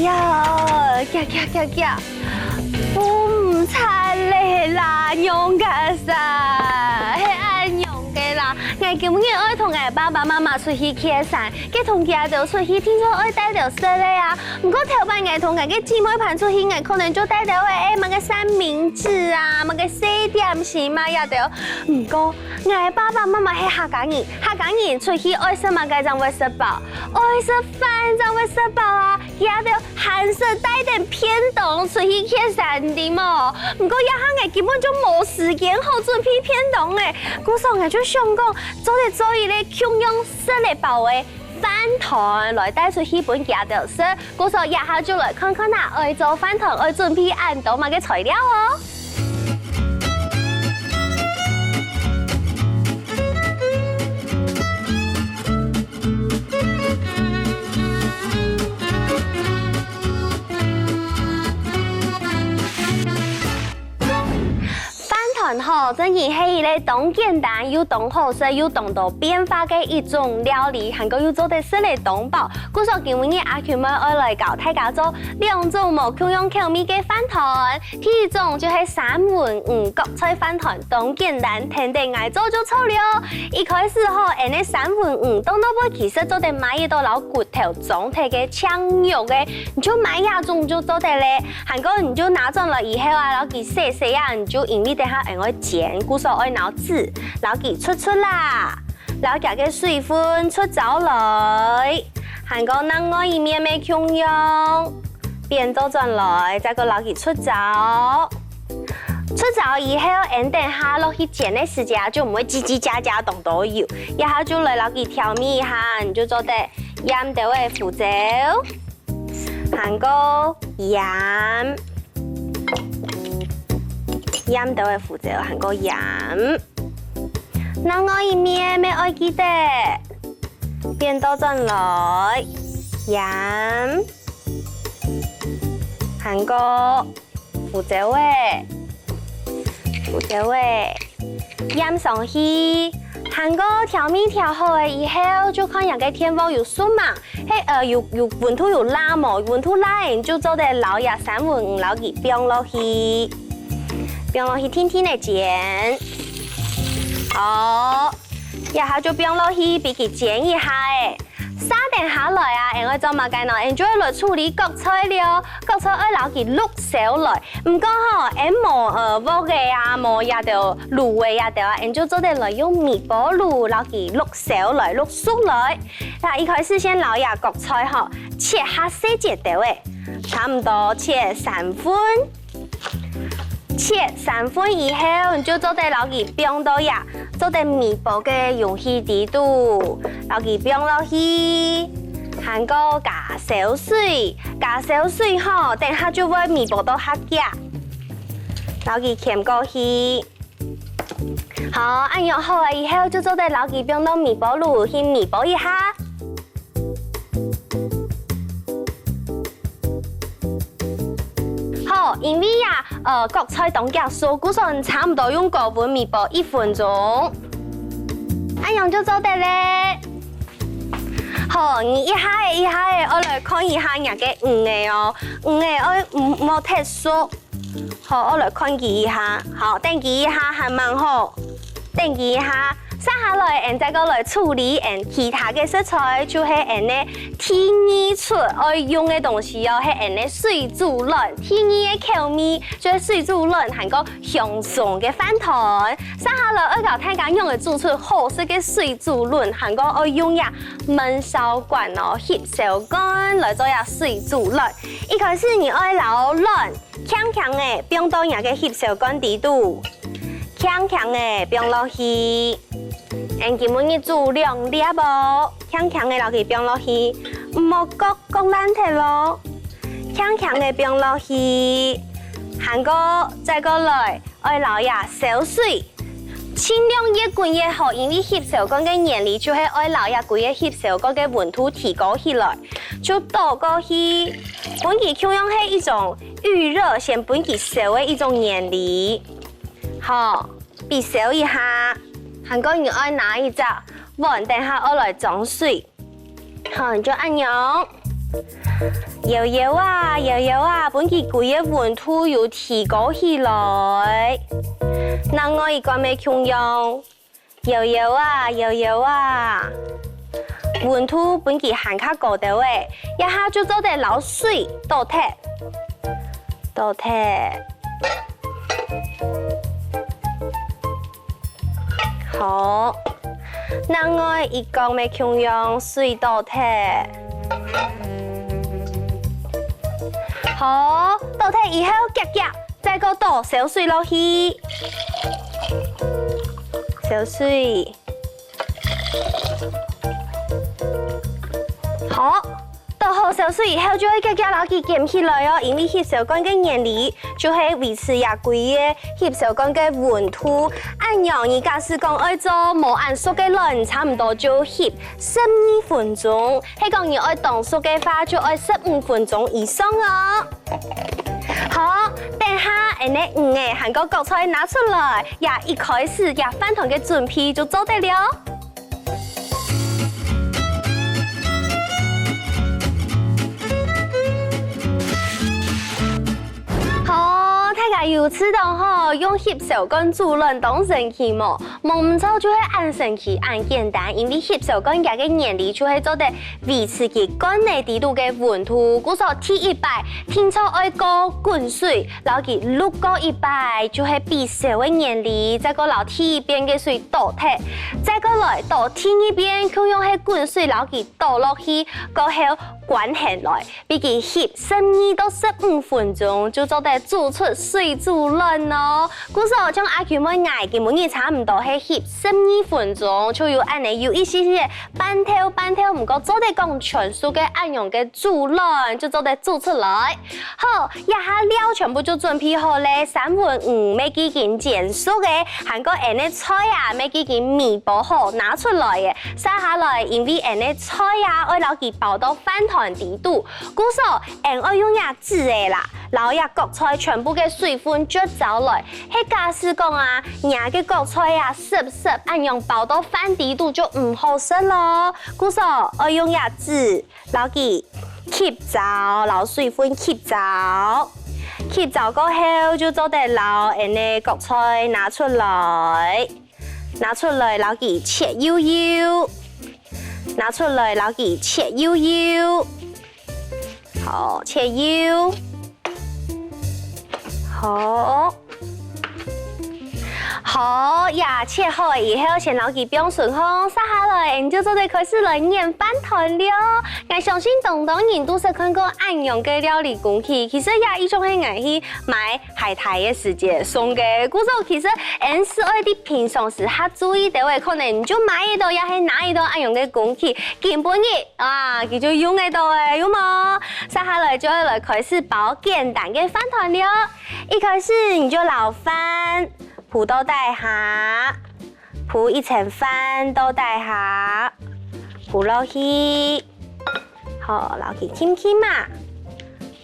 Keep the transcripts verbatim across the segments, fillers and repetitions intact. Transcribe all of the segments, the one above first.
呀，遽遽遽遽，風毋掣了啦，仰結煞，係恁仰个啦。𠊎今日愛同𠊎爸爸媽媽出去蹶山，該同佢兜出去，定著愛帶兜食个啊。毋過頭擺𠊎同𠊎个姊妹伴出去，𠊎可能就帶兜个，欸，麼个三明治啊，麼个細點心啊，這兜。毋過，𠊎爸爸媽媽係客家人，客家人出去愛食麼个正會食飽，愛食飯正會食飽啊。 佢兜還識帶等便當出去蹶山，知無？毋過這下𠊎根本就無時間好準備便當了。故所𠊎就想講，做得做一個共樣食得飽个飯糰來帶出去分佢兜食。故所這下就來看看啊，愛做飯糰愛準備恁多麼个材料哦。 飯糰吼，真經係一個當簡單又當好食又當多變化个一種料理，還過又做得食得當飽。故所今晡日阿Q妹愛來教大家做兩種無共樣口味个飯糰。 第一種就係三文魚角菜飯糰，當簡單，跈等𠊎做就著了。一開始吼，𠊎个三文魚當多會其實做得買得到摎骨頭裝忒个淨肉个，你就買這種就做得了。還過你就拿轉來以後啊，摎佢洗洗啊，你就因為等下𠊎愛煎，故所愛拿紙摎佢捽捽啦。 摎厥个水分捽走來，還過另外一面乜共樣，顛倒轉來，再過摎佢捽走。捽走以後，𠊎等下落去煎个時節啊，就毋會吱吱喳喳當多油。這下就來摎佢調味一下，你就做得鹽兜仔胡椒， 還過鹽，鹽兜仔胡椒，還過鹽。另外一面乜愛記得，顛倒轉來，鹽，還過 胡椒仔，胡椒仔，鹽上去，還過調味調好了以後，就看若个電鑊有熟吂，係，呃，有，有溫度有罅無，溫度罅就做得摎這三文魚摎佢放落去，放落去定定仔煎。好，這下就放落去分佢煎一下仔。 續等下來啊，𠊎愛做麼个呢？𠊎就愛來處理角菜了。角菜愛摎佢熝燒來。毋過吼，𠊎無，呃，鑊仔啊，無這兜滷仔這兜啊，𠊎就做得來用微波爐摎佢熝燒來，熝熟來。啊，一開始先摎這角菜吼，切下細節兜仔，差毋多切三份。 切三份以後，你就做得摎佢放到這做得微波个容器底肚，摎佢放落去，還過加燒水，加燒水吼，等下就會微波到較遽，摎佢㧡過去。 好，恁樣好了以後，就做得摎佢放到微波爐去微波一下。好，因為啊，呃，角菜當遽熟，故所差毋多用高溫微波一分鐘。恁樣就做得了。好，你一下仔一下仔，愛來看一下若个魚仔哦，魚仔愛毋，莫忒熟。 好，𠊎來看佢一下。好，等佢一下還吂好，等佢一下。續下來，𠊎再過來處理𠊎其他个食材，就係𠊎个第二齣愛用个東西哦，係𠊎个水煮卵。第二个口味就係水煮卵，還過香蔥个飯糰。續下來，愛教大家仰仔煮出好食个水煮卵，還過愛用這燜燒罐哦，翕燒罐來做這水煮卵。一開始你愛摎卵 輕輕仔放到若个翕燒罐底肚，輕輕仔放落去。𠊎今晡日煮兩粒哦，輕輕仔摎佢放落去，毋好割，割爛忒咯。輕輕仔放落去，還過再過來，愛摎這燒水，盡量越滾越好，因為翕燒罐个原理就係愛摎這歸个翕燒罐个溫度提高起來。 就倒過去，分佢共樣係一種預熱，先分佢燒个一種原理。好，分燒一下，還過你愛拿一隻碗，等下愛來裝水。好，你就恁樣。搖搖啊，搖搖啊，分佢歸个溫度又提高起來。另外一罐乜共樣，搖搖啊，搖搖啊，溫度分佢還較高兜仔，這下就做得摎水倒忒，倒忒。好，另外一罐乜共樣，水倒忒。好，倒忒以後，遽遽，再過倒燒水落去。燒水。好，倒好燒水以後，就愛遽遽摎佢撿起來哦，因為翕燒罐个原理就係維持這歸个翕燒罐个溫度。恁樣，你假使講愛做無恁熟个卵，差毋多就翕十二分鐘；係講你愛當熟个話，就愛十五分鐘以上哦。好，等下𠊎等魚仔還過角菜拿出來，這一開始這飯糰个準備就做得了。 好，大家有試著吼，用翕燒罐煮卵當神奇無？無毋著就係恁神奇、恁簡單，因為翕燒罐佢个原理就係做得維持佢罐仔底肚个溫度。故所第一擺定著愛過滾水，摎佢渌過一擺，就係比燒个原理，再過摎第二遍个水倒忒，再過來倒第二遍，共樣係滾水摎佢倒落去，過後關忒來。 分佢翕十二到十五分鐘，就做得煮出水煮卵囉。故所像阿Q妹𠊎今晡日差毋多係翕十二分鐘，就有恁仔有一息息半透半透，毋過做得講全熟个恁樣个煮卵就做得煮出來。好，這下料全部就準備好了，三文魚乜已經煎熟了，還過𠊎等个菜啊乜已經煨好拿出來了。 續下來，因為𠊎等个菜啊愛摎佢包到飯糰底肚，故所𠊎等愛用這紙仔啦，摎這角菜全部个水分啜走來。係假使講啊，若个角菜啊濕濕恁樣包到飯底肚就毋好食囉。故所愛用這紙摎佢吸走，摎水分吸走。吸走過後就做得摎𠊎等个角菜拿出來。 拿出來摎佢切幼幼，拿出來摎佢切幼幼。好，切幼。好。好，這切好以後，先摎佢放順風，續下來，𠊎等就做得開始來研飯糰了。𠊎相信當多人都識看過恁樣个料理工具，其實這一種係𠊎去買 海苔个時節送个。故所其實𠊎等係愛在平常時較注意兜仔，可能你就買得著也係拿得著恁樣个工具，今晡日啊，佢就用得著了，有無？續下來就愛來開始包簡單个飯糰了。一開始你就摎飯鋪到底下，鋪一層飯到底下，鋪落去。 好，摎佢撳撳啊，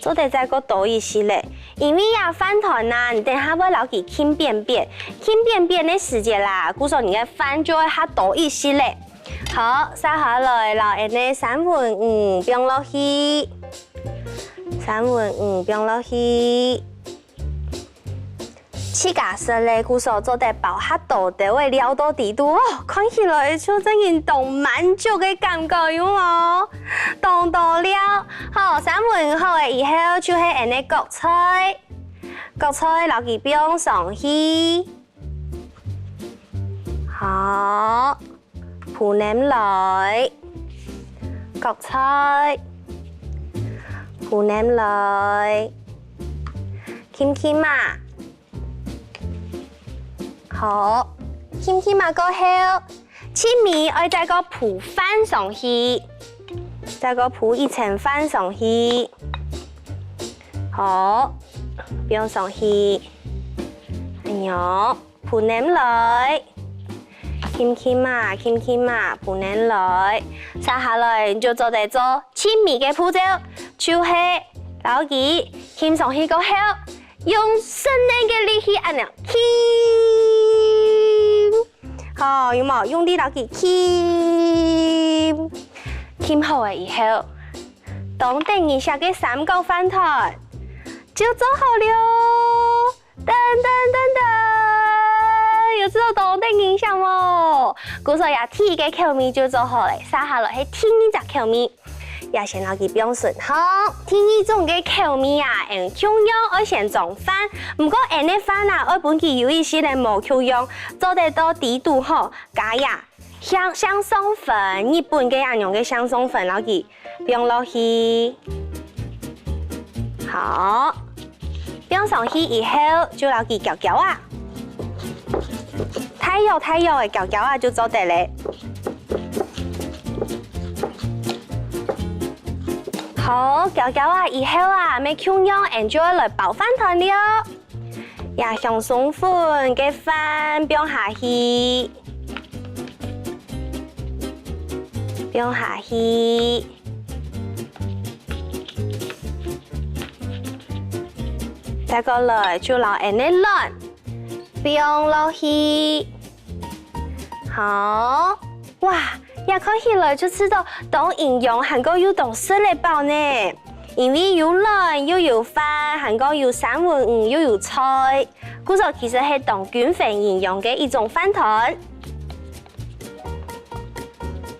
做得再過多一息仔，因為這飯糰啊，你等下會摎佢撳扁扁，撳扁扁个時節啦，故所你个飯就會較多一息仔。好，續下來摎𠊎等个三文魚放落去，三文魚放落去。 自家食个故所做得包較多兜仔料到底肚哦，看起來就正經當滿足个感覺，有無？當多料。好，三文好了以後，就係𠊎等个角菜，角菜摎佢放上去。好， 鋪淰來，角菜，鋪淰來，撳撳啊。好，撳撳啊過後，盡尾愛再過鋪飯上去，再過鋪一層飯上去。好，放上去，恁樣。 鋪淰來，撳撳啊，撳撳啊，鋪淰來。續下來你就做得做盡尾个步驟，就係摎佢撳上去過後，用生硬个力氣恁樣撳。好，有無？用力摎佢撳。撳好了以後，當得人惜个三角飯糰就做好了。噔噔噔噔，有試著當得人惜無？故所這第一个口味就做好了，續下來係第二隻口味。這先摎佢放順風。第二種个口味啊，𠊎共樣愛先裝飯。毋過𠊎个飯啊，愛分佢有一息仔無共樣，做得到底肚吼，加這 香，香鬆粉，日本个恁樣个香鬆粉，摎佢放落去。好，放上去以後，就摎佢攪攪啊。大約大約个攪攪啊就做得了。好，攪攪啊以後啊，乜共樣，𠊎就愛來包飯糰了。 這香鬆粉个飯放下去，放下去。再過來就摎𠊎个卵放落去。好，哇， 這看起來就試著當營養，還過又當食得飽呢。因為有卵又有飯，還過有三文魚又有菜，故所其實係當均衡營養个一種飯糰。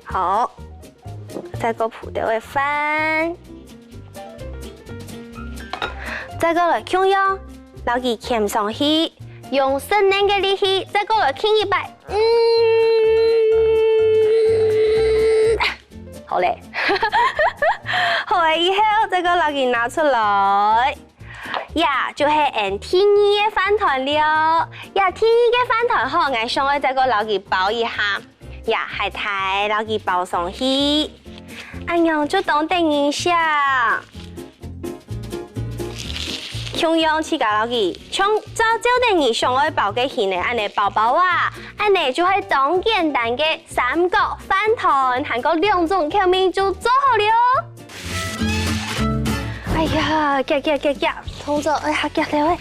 好，再過鋪兜仔飯，再過來共樣，摎佢掔上去，用食奶个力氣，再過來掔一擺。 嗯，好了。好了以後，再過摎佢拿出來。這就係𠊎第二个飯糰了。這第二个飯糰吼，𠊎想愛再過摎佢包一下。這海苔摎佢包上去。 恁樣就當得人惜。共樣自家摎佢，像照，照等你想愛包个形仔，恁仔包包啊，恁仔就係當簡單个三角飯糰，還過兩種口味就做好了。哎呀，遽遽遽遽，動作愛較遽兜仔。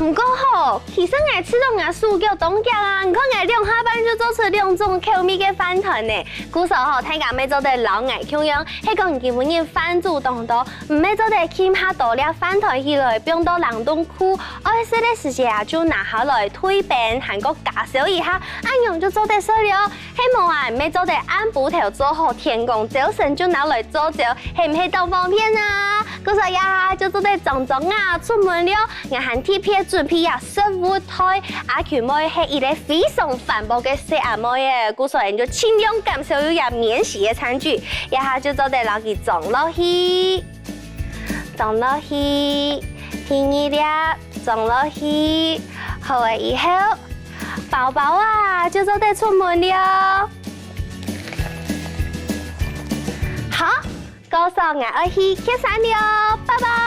毋過吼，其實𠊎試著𠊎手腳當遽啊，你看𠊎兩下半就做出兩種口味个飯糰呢。故所吼，大家乜做得摎𠊎共樣，係講今晡日飯煮當多，毋係做得浸下多尞飯糰起來放到冷凍庫，愛食个時節啊，就拿下來退冰，還過加燒一下，恁樣就做得食了。 係無啊，乜做得暗晡頭做好，天光朝晨就拿來做朝，係毋係當方便啊？故所這下就做得裝裝啊出門了。𠊎還特別準備啊食物袋，阿群妹係一個非常環保个細阿妹仔，故所𠊎就盡量減少用這免洗个餐具，這下就做得摎佢裝落去。 裝落去，第二粒裝落去，好了以後，包包啊，就做得出門了。好，故所𠊎愛去蹶山了，拜拜。